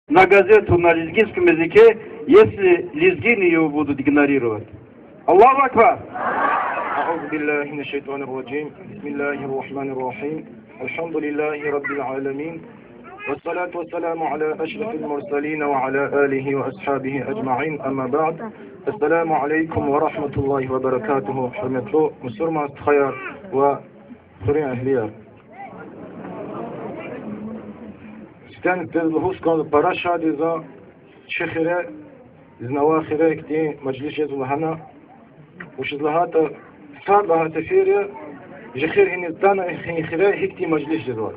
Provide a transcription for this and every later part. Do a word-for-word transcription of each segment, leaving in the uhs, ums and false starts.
на газету на лезгинском языке, если лезгины его будут игнорировать. Аллаху акбар! أعوذ بالله من الشيطان الرجيم. بسم الله الرحمن الرحيم. الحمد لله رب العالمين. والصلاة والسلام على أشرف المرسلين وعلى آله وأصحابه أجمعين. أما بعد. السلام عليكم ورحمة الله وبركاته. Гьуьрметлу мусурман стхаяр ва хуьруьн агьлияр. Сифтени-сифте лугьуз кӀанзава, пара шад я за, чи хире, зун авай хире гьихьтин мажлис жезва лагьана. Вучиз лагьайтӀа сад лагьай сефер я, жи хир гьиниз атана, и хире гьихьтин мажлис жезвай.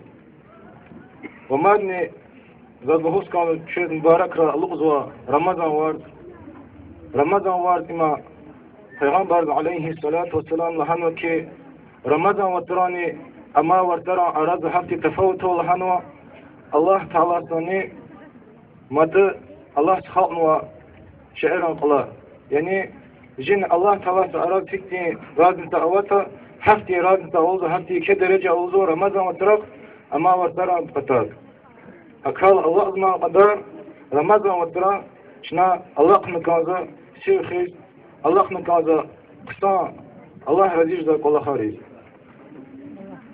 Ва мадни заз лугьуз кӀанзава, квез мубаракрай алукьзава Рамазан варз. Рамазан варз има Пайгъамбарди, عليه الصلاة والسلام, лагьанва хьи, Рамазан вацрани амай вацран арада гьахьтин тафават ава лагьанва, Аллагь Тааладини мад Аллагьди халкьнавай шейэрин кьилел. Яни жини Аллагь Тааладин арада гьихьтин разница аватӀа, гьахьтин разница авазва, гьахьтин еке дережа авазва Рамазан вацрахъ амай вацран патал. ГьакӀ хьайила, Аллагьди мад кьадар, Рамазан вацра чна алахъна кӀанзава сив хуьз, алахъна кӀанзава хъсан, Аллагь рази жезвай кӀвалахар ийиз.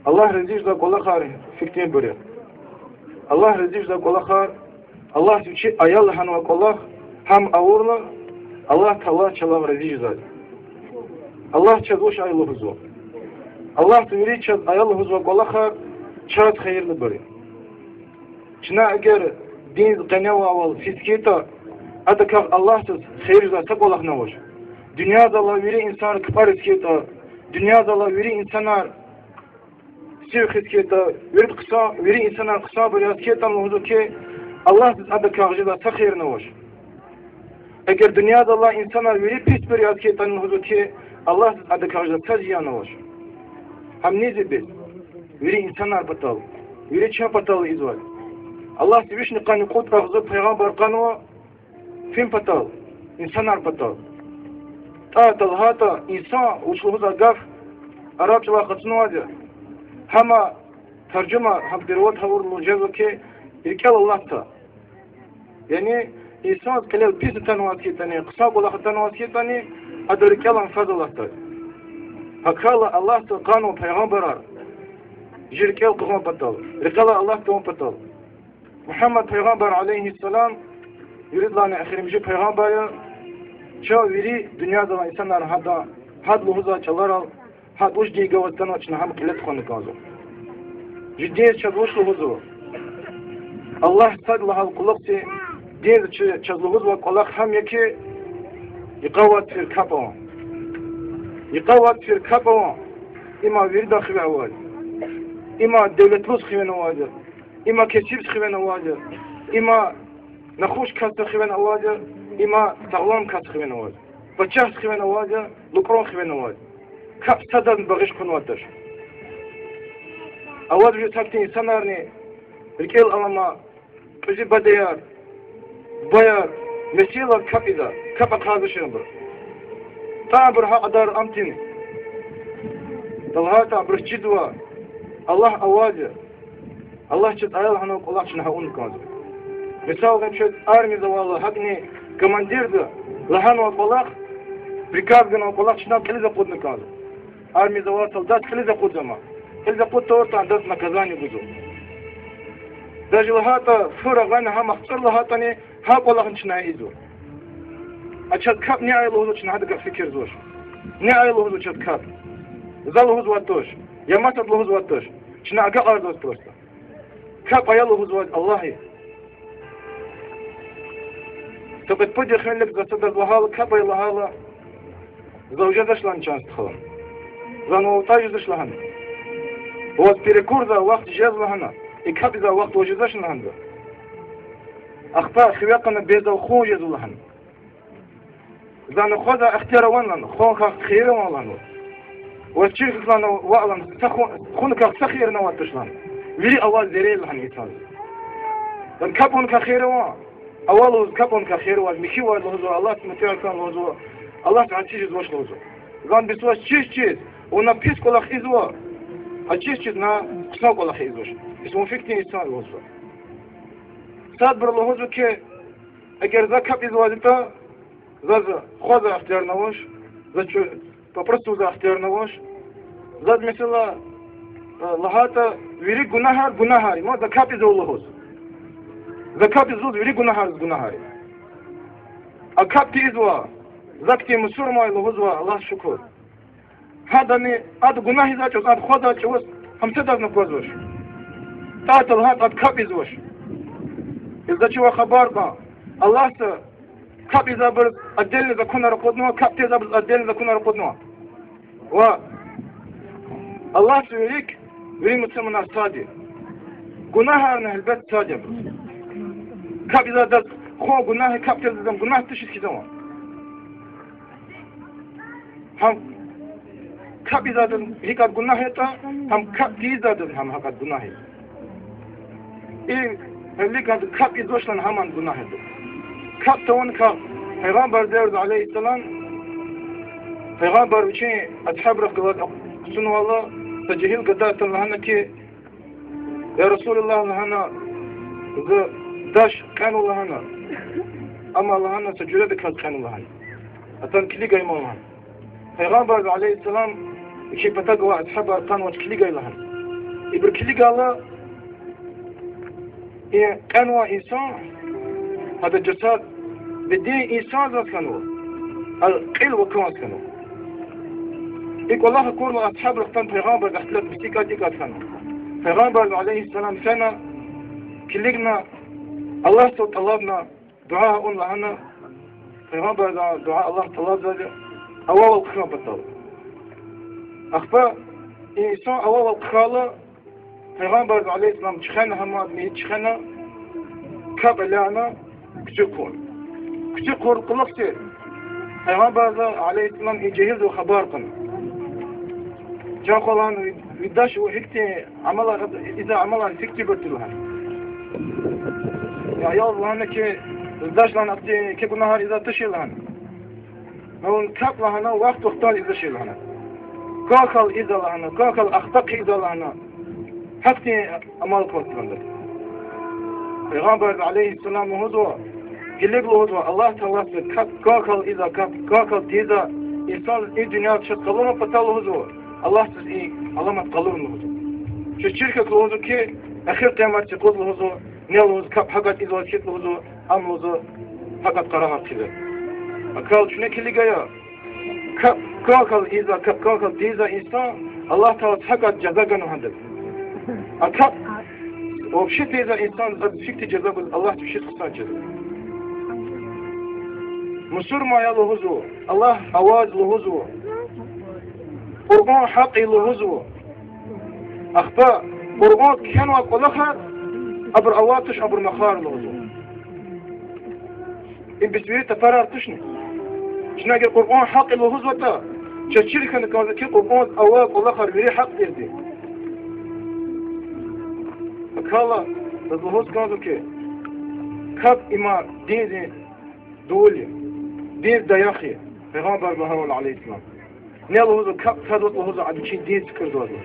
Аллагь рази жезвай кӀвалахар гьихьтинбур я? Аллагь рази жезвай кӀвалахар, Аллагьди вичи ая лагьанвай кӀвалах гьам авурла, Аллагь Таала чалай рази жезвай. Аллагьди чаз вуч ая лугьузва? Аллагьди вири чаз ая лугьузвай кӀвалахар чаз хийирлубур я. Чна эгер диндиз къеневайвал физ хьайитӀа, адакай Аллагьдиз хийир жезвай са кӀвалахни авач. Дуьньядал алай вири инсанар капӀариз хьайитӀа, дуьньядал алай вири инсанар сив хуьз хьайитӀа, вири хъсан, вири инсанар хъсанбур яз хьайитӀани лугьузва хьи, Аллагьдиз адакай жезвай са хийирни авач. Эгер дуьньядал алай инсанар вири писбур яз хьайитӀани лугьузва хьи, Аллагьдиз адакай жезвай са зиян авач. Гьам низ я бес? Вири инсанар патал, вири чун патал ийизвай. Аллагьди вишни къанни кьуд агъзур пайгъамбар кьунва фин патал, инсанар патал. ТӀа талгьайтӀа, инсан вуч лугьузвай гаф араб чӀалай къачунвайди я. Гьам таржума, гьам перевод гьавурла жезва хьи, рикӀел алатда. Яни инсандиз кьилел пис атанваз хьайитӀани, хъсан кӀвалах атанваз хьайитӀани, адан рикӀел фаз алатда. ГьакӀ хьайила, Аллагьди кьунва пайгъамбарар жи рикӀел къугъун патал, рикӀелай алат тавун патал. Мугьаммад пайгъамбар, عليه السلام, виридалайни эхиримжи пайгъамбар я. Чав вири дуьньядал алай инсанар гьадан, гьада лугьузвай чӀаларал, гьада вуч дин гваз атанватӀа, чна гьам кьиле тухвана кӀанзава. Жи диндиз чаз вуч лугьузва? Аллагь сад лагьайла кьулухъди диндиз чаз, чаз лугьузвай кӀвалах гьам я хьи, йикъа вад тефир капӀ авун. Йикъа вад тефир капӀ авун, има виридан хиве авайди, има девлетлуз хиве авайди, има кесибдиз хиве авайди, има нахуш касдиз хиве авайди, има сагълам касдиз хиве авайди, пачагьдиз хиве авайди, лукӀран хиве авайди. КапӀ садазни багъиш хъувунвайди туш. Аваз вири сад тир инсанарни, рикӀел алама, кьуьзуь бадеяр, баяр, меселар капӀ ийида, капӀ ахъайзавачни абур. ТӀа абур гьа кьадар ам тир. ТалгьайтӀа абуруз чизва, Аллагь авайди я. Аллагьди чаз ая лагьанвай кӀвалах чна гьа авуна кӀанзава. Мисал яз, чаз армиядиз авайла гьакӀни командирди лагьанвай кӀвалах, приказ ганвай кӀвалах чна кьилиз акъудна кӀанзава. Армиядиз авай солдат кьилиз акъудзама. Кьилиз акъуд тавуртӀа, адаз наказание гузва. Даже лагьайтӀа, фу рагъана гьам ахцӀур лагьайтӀани, гьа кӀвалахни чна ийизва. А чаз капӀ ни ая лугьузва, чна гьадакай фикирзавач. Ни ая лугьузва чаз капӀ? За лугьузвайди туш, я масад лугьузвайди туш. Чна агакьарзавач просто. КапӀ ая лугьузвайди Аллагь я. Са кьвед-пуд йикъан вилик за садаз лагьайла, капӀ ая лагьайла, за вуж жезвач лагьана, чан стха. Зани ваз ватӀа жезвач лагьана. Ваз перекурзавай вахт жезва лагьана. И капӀ ийизвай вахт ваз жезвач лагьана за. Ахпа хиве къана бездал хъун жезва лагьана. Зани хъвазвай ихтияр авани лагьана, хъван хьахь хийир авани лагьана. Ваз чир хьухь лагьана, ваъ лагьана, са хъван, хъванкай са хийирни авайд туш лагьана. Вири аваз зерре я лагьана инсандиз. Зани капӀ авункай хийир ава, авай лугьуз капӀ авункай хийир ава, михьивай лугьузва, Аллагьдиз мутӀигӀ хьун лугьузва, Аллагьдиз гьатиз жезвач лугьузва. Зани бес ваз чиз-чиз, вуна пис кӀвалах ийизва, а чиз-чиз вуна хъсан кӀвалах ийизвач. Бес вун фикир инсан лугьузва. Садбуру лугьузва хьи, эгер за капӀ ийизвайди ятӀа, заз хвазвай ихтиярни авач, заз чу-, папӀрус тавузвай ихтиярни авач. Заз, месела, э, лагьайтӀа, вири гунагьар гунагьар я, ма за капӀ ийизва лугьуз. За капӀ ийиз лугьуз вири гунагьар гунагьар я. А капӀ тийизвай, захъ хьтин мусурман я лугьузва, Аллагьдиз шукур. Гьадани ада гунагь ийизвай чӀавуз, ада хвазвай чӀавуз гьамсадазни аквазвач. ТӀа лагьайтӀа ада капӀ ийизвач. Илдачи ва хабар кьан, Аллагьди капӀ ийизвайбуруз отдельный законар акъуднава, капӀ тийизвайбуруз отдельный законар акъуднава. Ва Аллагьди вирик, вири мусурманар сад я. Гунагьарни гьелбет сад я абуруз. КапӀ ийизвайдаз хъун гунагь я, капӀ тийизвайдаз гунагь тушиз хьизава. Гьам капӀ ийизвайдаз гьикӀ гунагь ятӀа, гьам капӀ тийизвайдаз гьам гьакӀ гунагь я. И гьелелиг капӀ ийизвач лагьана гьамни гунагь я. КапӀ тавуникай Пайгъамбар девирда, عليه السلام, Пайгъамбар вичин асгьабрихъ галаз хъсанвайла, са жегьил гада атана лагьана хьи, يا رسول الله, лагьана, за даш кьенва лагьана, амма лагьана, са жуьредикай кьенва лагьана. Атана килигай ман лагьана. Пайгъамбарди, عليه السلام, вичин патав гвай асгьабар атанвач, килигай лагьана. Ибуру килигайла, и кьенвай инсан, гьадан жасад, беден инсандиз хьанва, а кьил вакандиз хьанва. И кӀвалах акурла асгьабрихъ атана Пайгъамбардиз ихтилат, бес икӀ ятӀа, икӀ ятӀа хьанва. Пайгъамбарди, عليه السلام, фена, килигна, Аллагьдивай тӀалабна, дуьа авуна лагьана, Пайгъамбарди дуьа Аллагьдивай тӀалабзавайди, авайвал хъхан патал. Ахпа и инсан авайвал хъхьайла, Пайгъамбарди, عليه السلام, чуьхвена, гьамни мейит чуьхвена, капӀ элягьна, куьчуь хъувуна. Куьчуь хъувурла кьулухъди Пайгъамбарди, عليه السلام, и жегьилдивай хабар кьуна. Чан хва, лагьана, ви, ви даш ва гьихьтин амалар, ийизвай амалар гьихьтинбур тир лагьана. Я аял, лагьана хьи, зи даш, лагьана, ахьтин еке гунагьар ийизвай тушир лагьана. Гьавиляй капӀ, лагьана, вахт-вахтунда ийизвачир лагьана. Квахьайла ийизва лагьана, квахьайла ахпа хъийизва лагьана. Гьахьтин амал квахьда лагьана. Пайгъамбарди, عليه السلام, лугьузва, гилиг лугьузва, Аллагь Таалади капӀ квахьайла ийизвай, капӀ квахьайла тийизвай инсандиз и дуьньяда чаз къалурун патал лугьузва, Аллагьди и аламат къалурун лугьузва. Чаз чир хьухь лугьузва хьи, эхир къияматдин юкъуз лугьузва, ни лугьуз капӀ гьакӀ ийизвай хьи лугьузва, ам лугьузва, гьакӀ къарагъар хъийида. Акьван чуьне килигая, капӀ квахьайла ийизвай, капӀ квахьайла тийизвай инсан, Аллагь Таалади гьакӀ жаза ганва гьадаз. А капӀ вообще тийизвай инсан, ада гьихьтин жаза гуз Аллагьди вичиз хъсан жезва. Мусурман я лугьузва, Аллагь аваз лугьузва, Къуръан гьахъ я лугьузва. Ахпа Къуръан кхьенвай кӀвалахар, абур авай туш, абур махар лугьузва. Им бес вири тапарар тушни? Чна эгер Къуръан гьахъ я лугьузватӀа, чаз чир хьана кӀанзава хьи, Къуръанда авай кӀвалахар вири гьахъ тирди. Акьван заз лугьуз кӀанзава хьи, капӀ им диндин дувул я, диндин даях я, Пайгъамбарди лагьайвал, عليه السلام. Ни лугьузва, капӀ сад ватӀа лугьузва, ада вичин дин цуькӀуьрзавайди.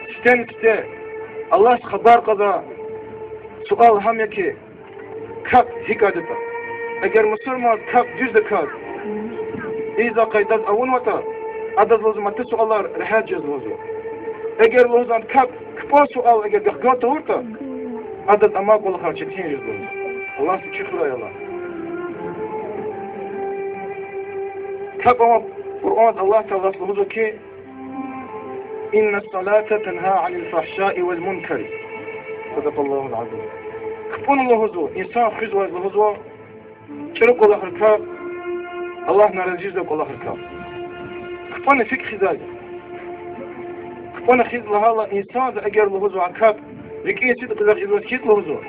Сифтени-сифте Аллагьди хабар кьазвай суал гьам я хьи, капӀ гьикӀ ийидатӀа. Эгер мусурман капӀ дуьздаказ, ийизвай къайдадиз авунватӀа, адаз лугьузва маса суалар регьят жезва лугьузва. Эгер лугьузва капӀ капӀун суал эгер гахган тавуртӀа, адаз амай кӀвалахар четин жезва лугьузва. Аллагьди вичи хуьрай, Аллагь. КапӀ ава, Къуръанда Аллагь Таалади лугьузва хьи, إن الصلاة تنهى عن الفحشاء والمنكر. صدق الله العظيم. КапӀун лугьузва, инсан хуьзвай лугьузва, чӀуру кӀвалахрикай, Аллагь нарази жезвай кӀвалахрикай. КапӀун фикӀ хуьзвай. КапӀун хуьз лагьайла инсанди эгер лугьузва капӀ, рикӀин сидкьидай ийизвай хьи лугьузва,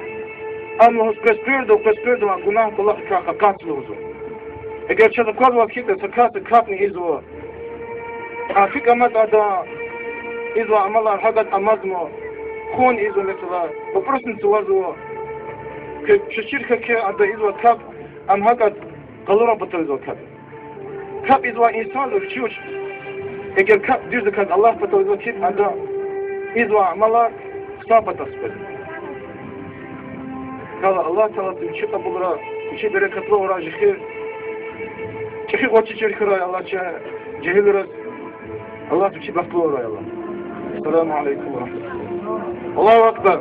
ам лугьуз къвез къвердав, къвез къвердав гунагь кӀвалахрикай къакъатзава лугьузва. Эгер чаз аквазвай хьи, са кас капӀни ийизва, а фикӀ амач ада ийизвай амалар гьакӀ амазма, хъун ийизва, месела, папӀрусни цавазва, куь чаз чир хьухь хьи, ада ийизвай капӀ ам гьакӀ къалурун патал ийизвай капӀ. КапӀ ийизвай инсанди вичи вуч, эгер капӀ дуьздаказ Аллагь патал ийизвай хьи, ада ийизвай амалар хъсан патахъ къвезва. Аллагь Таала вичи кьабулрай, вичи берекатлу авурай чи эхир. ЧӀехи гъвечӀи чир хьурай Аллагь чи жегьилриз. Аллагь вичи бахтлу авурай Аллагь. Ассаламу алейкум ва рахматуллах. Аллагьу акбар.